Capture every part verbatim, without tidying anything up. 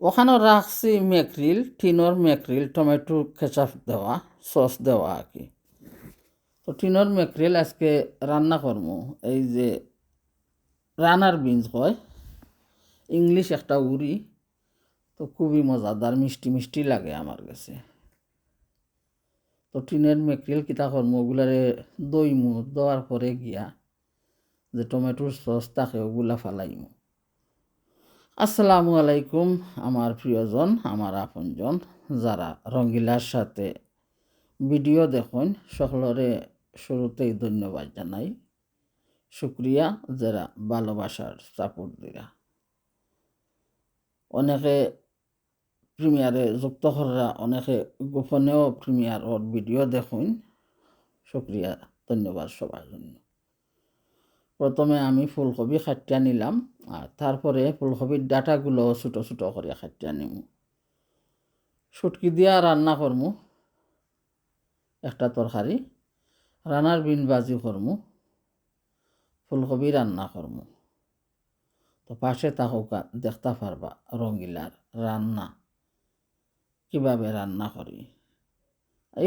ওখানো রাখছি ম্যাকরিল, টিনর ম্যাকরিল, টমেটো কেচাপ দেওয়া, সস দেওয়া আর কি। তো টিনর ম্যাকরিল আজকে রান্না করমু। এই যে রানার বিনস কয়, ইংলিশ একটা উরি, তো খুবই মজাদার, মিষ্টি মিষ্টি লাগে আমার গেছে। তো টিনর ম্যাকরিল কিতা করমু, ওগুলারে ধইমু, ধোয়ার পরে গিয়া যে টমেটোর সস থাকে ওগুলা ফালাইমু। আসসালামু আলাইকুম আমার প্রিয়জন, আমার আপনজন, যারা রঙ্গিলার সাথে ভিডিও দেখইন, সকলরে শুরুতেই ধন্যবাদ জানাই। শুক্রিয়া যারা ভালোবাসার সাপোর্ট দিরা। অনেকে প্রিমিয়ারে যুক্ত কররা, অনেকে গোপনেও প্রিমিয়ারর ভিডিও দেখইন। শুক্রিয়া, ধন্যবাদ সবার জন্য। প্রথমে আমি ফুলকপি কাটিয়া নিলাম, আর তারপরে ফুলকপির ডাটাগুলো ছোট ছোট করিয়া কাটিয়া নিমু। শুটকি দিয়া রান্না করমু একটা তরকারি, রানার বিন ভাজি করমু, ফুলকপি রান্না করমু। তো পাশে থাকউক্কা, দেখতা পারবা রঙ্গিলার রান্না, কিভাবে রান্না করি।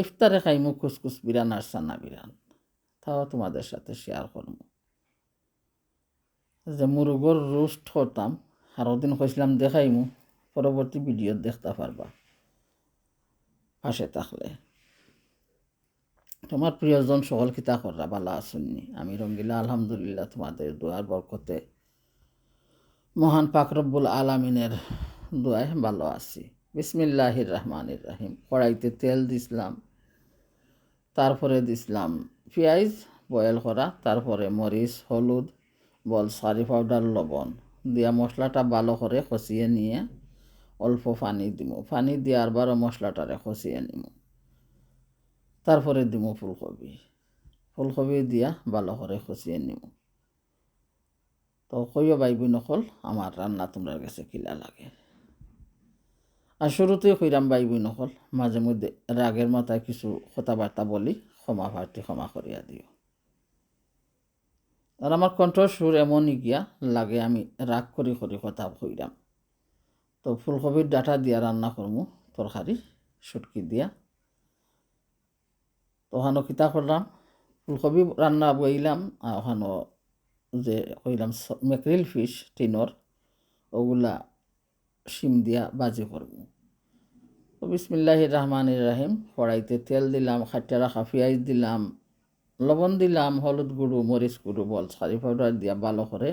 ইফতারে খাইমু কুসকুস বিরান আর চানা বিরান, তাও তোমাদের সাথে শেয়ার করমু। যে মুরগর রোস্ট করতাম, আরো দিন কইছিলাম দেখাইমু, পরবর্তী ভিডিও দেখতা পারবা পাশে থাকলে। তোমার প্রিয়জন সকল কিতা কররা, ভালা আছইন নি? আমি রঙ্গিলা, আলহামদুলিল্লাহ, তোমাদের দোয়ার বরকতে মহান পাক রব্বুল আলামিনের দোয়ায় ভালো আছি। বিসমিল্লাহির রহমানির রহিম। কড়াইতে তেল দিছলাম, তারপরে দিছলাম পিয়াইজ বয়েল করা, তারপরে মরিচ, হলুদ, বলস কারি পাউডার, লবণ দিয়া মশলাটা ভালো করে কষিয়ে নিয়ে অল্প পানি দিমু। পানি দিয়া আরবারও মশলাটারে কষিয়ে নিমু। তারপরে দিমু ফুলকপি। ফুলকপি দিয়া ভালো করে কষিয়ে নিমু। তো কইও ভাই বইন অকল, আমার রান্না তোমরার গেছে কিলা লাগে। আর শুরুতেই কইরাম ভাই বইন অকল, মাঝে মধ্যে রাগের মাথায় কিছু কথাবার্তা বলি, ক্ষমা প্রার্থী, ক্ষমা করিয়া দিও। আর আমার কণ্ঠর সুর এমনই গিয়া লাগে, আমি রাগ করি করি কথা কইরাম। তো ফুলকপির ডাটা দিয়া রান্না করমু তরকারি, শুটকি দিয়া। তো ওখানো কিতা করলাম, ফুলকপি রান্না বইলাম, আর ওখানো যে কইলাম স-, ম্যাকরিল ফিশ টিনর, ওগুলা শিম দিয়া ভাজি করমু। তো বিসমিল্লাহির রহমানির রহিম, কড়াইতে তেল দিলাম, কাটিয়া রাখা পিয়াইজ দিলাম, লবণ দিলাম, হলুদ গুঁড়ো, মরিচ গুঁড়ো, বলস কারি পাউডার দিয়া ভালো করে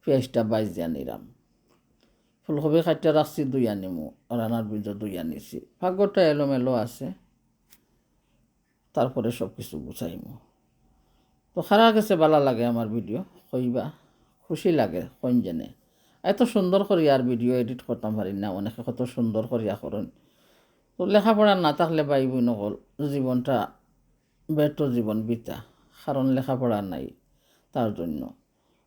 পিয়াইজটা ভাজিয়া নিলাম। ফুলকপি কাটিয়া রাখছি, ধুইয়া নিমু, রানার বিনও ধুইয়া নিছি। পাকঘরটা এলোমেলো আছে, তারপরে সব কিছু গুছাইমু। তো কারার গেছে ভালা লাগে আমার ভিডিও, কইবা, খুশি লাগে, কইন যেনে। এত সুন্দর করি আর ভিডিও এডিট করতাম পারি না, অনেকে কত সুন্দর করিয়া করইন। তো লেখাপড়া না থাকলে ভাই বইন অকল, জীবনটা ব্যর্থ জীবন বৃথা, কারণ লেখাপড়া নাই তার জন্য।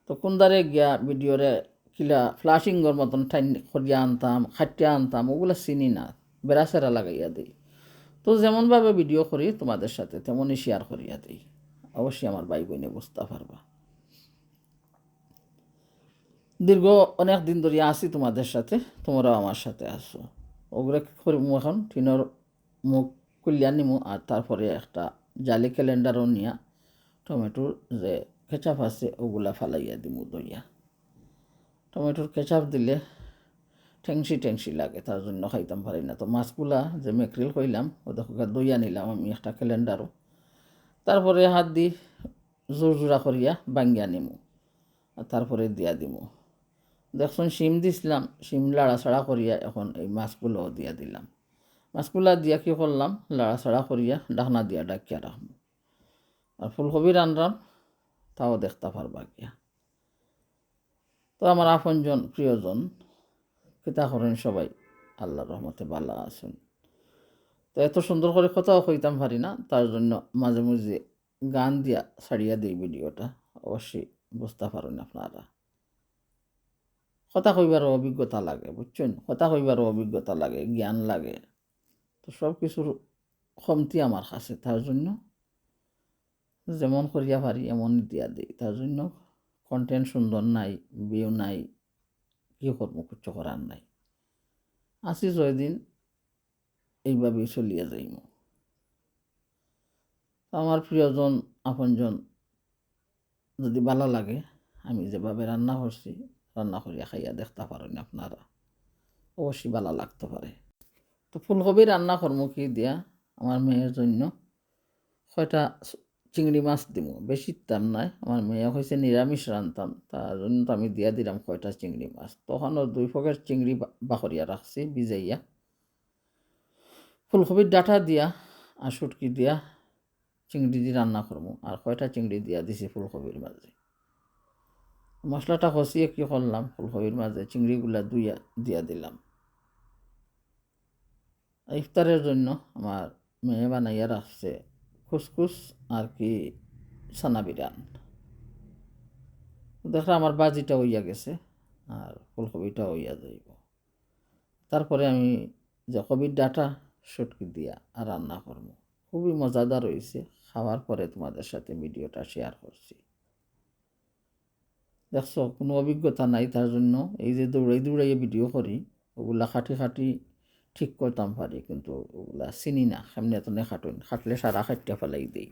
তো কুনদারে গিয়া ভিডিওরে কিলা ফ্লাশিংর মতন টাইন করিয়া আনতাম, কাটিয়া আনতাম, ওগুলা চিনি না, বেড়াছেড়া লাগাইয়া দেই। তো যেমনভাবে ভিডিও করি তোমাদের সাথে, তেমনই শেয়ার করিয়া দেই। অবশ্যই আমার ভাই বইনে বুঝতা পারবা। দীর্ঘ অনেক দিন ধরিয়া আছি তোমাদের সাথে, তোমরাও আমার সাথে আছো। ওগুলা কি করমু এখন, টিনর মুখ খুলিয়া নিমু, আর তারপরে একটা জালি ক্যালেন্ডারও নিয়া টমেটোর যে কেচাপ আছে ওগুলা ফালাইয়া দিমু ধইয়া। টমেটোর কেচাপ দিলে ঠেংসি ঠেংসি লাগে, তার জন্য খাইতাম পারি না। তো মাছগুলা যে ম্যাকরিল কইলাম, ও দেখো গা ধইয়া নিলাম আমি একটা ক্যালেন্ডারও। তারপরে হাত দি জোর জোড়া করিয়া ভাঙ্গিয়া নিমু, আর তারপরে দিয়া দিমু। দেখছইন শিম দিছলাম, শিম লাড়াচাড়া করিয়া এখন এই মাছগুলাও দিয়া দিলাম। মাছগুলা দিয়া কি করলাম, লাড়াচাড়া করিয়া ঢাকনা দিয়া ঢাকিয়া রাখমু। আর ফুলকপি রানরাম, তাও দেখতা পারবা গিয়া। তো আমার আপনজন, প্রিয়জন, কিতা করইন সবাই? আল্লাহর রহমতে ভালা আছইন। তো এত সুন্দর করি কথাও কইতাম পারি না, তার জন্য মাঝে মাঝে গান দিয়া ছাড়িয়া দেই ভিডিওটা, অবশ্যই বুঝতা পারইন আপনারা। কথা কইবারও অভিজ্ঞতা লাগে, বুঝছইন? কথা কইবারও অভিজ্ঞতা লাগে, জ্ঞান লাগে। তো সব কিছুর কমতি আমার কাছে, তার জন্য যেমন করিয়া পারি এমনই দিয়া দেই। তার জন্য কন্টেন্ট সুন্দর নাই, ভিউ নাই, কি করমু, কিচ্ছু করার নাই। আছি ছয় দিন, এইভাবেই চলিয়া যাইমু। তো আমার প্রিয়জন, আপনজন, যদি ভালা লাগে, আমি যেভাবে রান্না করছি, রান্না করিয়া খাইয়া দেখতা পারইন আপনারা, অবশ্যই ভালা লাগতে পারে। তো ফুলকপি রান্না করমু কি দিয়া, আমার মেয়ের জন্য কয়টা স-, চিংড়ি মাছ দিমু, বেশি দিতাম নায়। আমার মেয়ে কইছে নিরামিষ রানতাম, তার জন্য তো আমি দিয়া দিলাম কয়টা চিংড়ি মাছ। তখন ওর দুই পকেট চিংড়ি বা-, বাকরিয়া রাখছি ভিজাইয়া। ফুলকপির ডাটা দিয়া আর শুটকি দিয়া চিংড়ি দি রান্না করমু। আর কয়টা চিংড়ি দিয়া দিছি ফুলকপির মাঝে। মশলাটা কষিয়ে কি করলাম, ফুলকপির মাঝে চিংড়িগুলা ধুইয়া দিয়া দিলাম। ইফতারের জন্য আমার মেয়ে বানাইয়া রাখছে খুসখুস আর কি চানা বিরান। দেখরা আমার ভাজিটা অইয়া গেছে, আর ফুলকপিটা অইয়া যাইব। তারপরে আমি যে কপির ডাটা শুটকি দিয়া আর রান্না করমু, খুবই মজাদার অইছে। খাওয়ার পরে তোমাদের সাথে ভিডিওটা শেয়ার করছি। দেখছো, কোনো অভিজ্ঞতা নাই, তার জন্য এই যে দৌড়াই দৌড়াইয়া ভিডিও করি, ওগুলা কাটি কাটি ঠিক করতাম পারি, কিন্তু ওগুলা চিনি না, কেমনে তনে কাটইন, কাটলে সারা কাটিয়া ফেলাই দেই।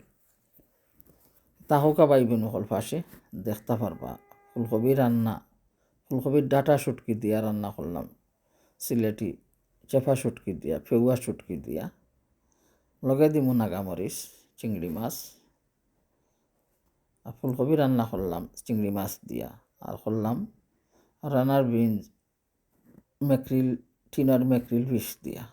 তা হউকা ভাই বোন অকল পাশে দেখতা পারবা, ফুলকপি রান্না, ফুলকপির ডাটা শুটকি দিয়া রান্না করলাম, সিলেটি চেপা শুটকি দিয়া, ফেউয়া শুটকি দিয়া, লগে দিমু নাগামরিচ, চিংড়ি মাছ। আর ফুলকপি রান্না করলাম চিংড়ি মাছ দিয়া, আর করলাম রানার বিনস, ম্যাকরিল, টিনার ম্যাকরিল ফিশ দিয়া।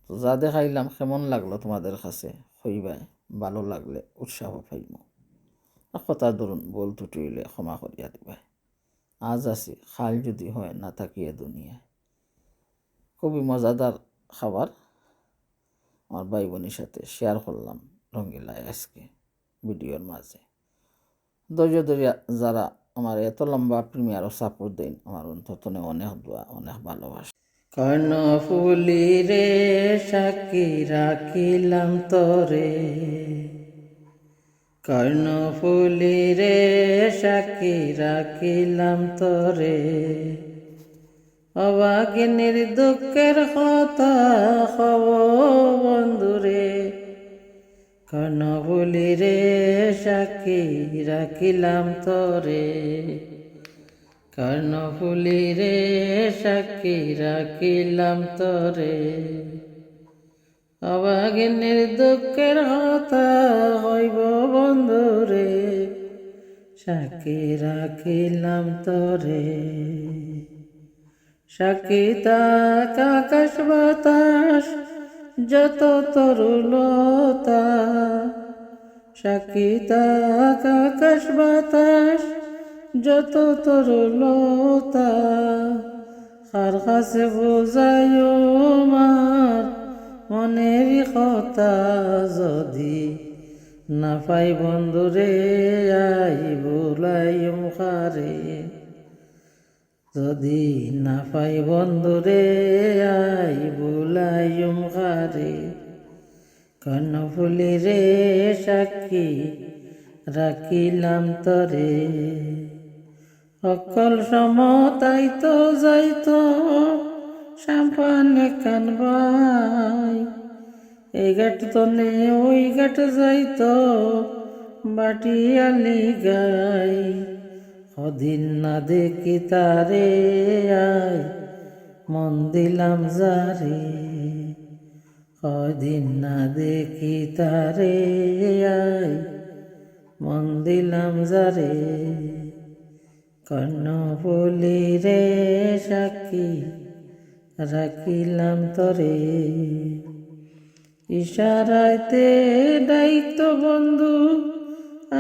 তো যা দেখাইলাম, কেমন লাগলো তোমাদের কাছে কইবায়, ভালো লাগলে উৎসাহ পাইমু। আর কথা ধরুন, ভুল ত্রুটি অইলে ক্ষমা করিয়া দিবায়। আজ আছি, কাল যদি হয় না থাকি এ দুনিয়ায়। খুবই মজাদার খাবার, আমার ভাই বোনের সাথে শেয়ার করলাম রঙ্গিলায় আজকে ভিডিওর মাঝে। ধৈর্য ধরিয়া যারা আমার এত লম্বা প্রিমিয়ারও সাপোর্ট দেন, আমার অন্তর তনে অনেক দোয়া, অনেক ভালোবাসা। কর্ণফুলি রে সাক্ষী রাখিলাম তোরে, কর্ণফুলি রে সাক্ষী রাখিলাম তোরে। অভাগিনীর দুঃখের কথা কব বন্ধুরে, কর্ণফুলি রে সাক্ষী রাখিলাম তোরে, কর্ণফুলি রে সাক্ষী রাখিলাম তোরে। অভাগিনীর দুঃখের কথা কইব বন্ধুরে, সাক্ষী রাখিলাম তোরে। সাক্ষী থাক আকাশ বাতাস যত তরুলতা, সাক্ষী থাক আকাশ বাতাস যত তরুলতা। কার কাছে বুঝাইও আমার মনের কথা, যদি না পাই বন্ধুরে, আই বুলাইম কারে। যদি না পাই বন্ধুরে, আই বুলাইম কারে। কর্ণফুলি রে সাক্ষী রাখিলাম তোরে। অকল সমতাইতো যাইতো সাম্পান কানবাই, এই ঘাট তনে ওই ঘাট যাইতো বাটিয়ালি গাই। কদিন না দেখি তারে আই মন দিলাম যারে, কদিন না দেখি তারে আই মন দিলাম যারে। কর্ণফুলি রে সাক্ষী রাখিলাম তোরে। ইশারাইতে ডাকতো বন্ধু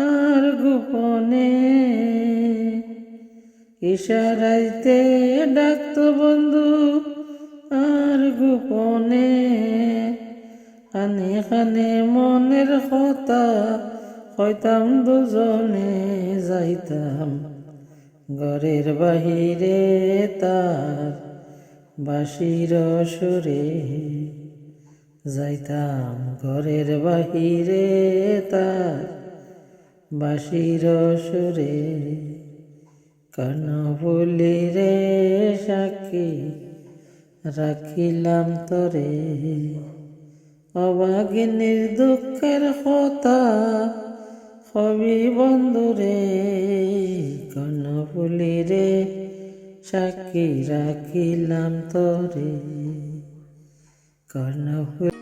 আর গোপনে, ইশারাইতে ডাকতো বন্ধু আর গোপনে। কানে কানে মনের কথা কইতাম দুজনে, যাইতাম ঘরের বাহিরে তার বাঁশির সুরে। যাইতাম ঘরের বাহিরে তার বাঁশির সুরে। কর্ণফুলি রে সাক্ষী রাখিলাম তরে। অভাগিনীর দুঃখের কথা কবি বন্ধুরে, কর্ণফুলীরে সাক্ষী রাখিলাম তরে। কর্ণফুলী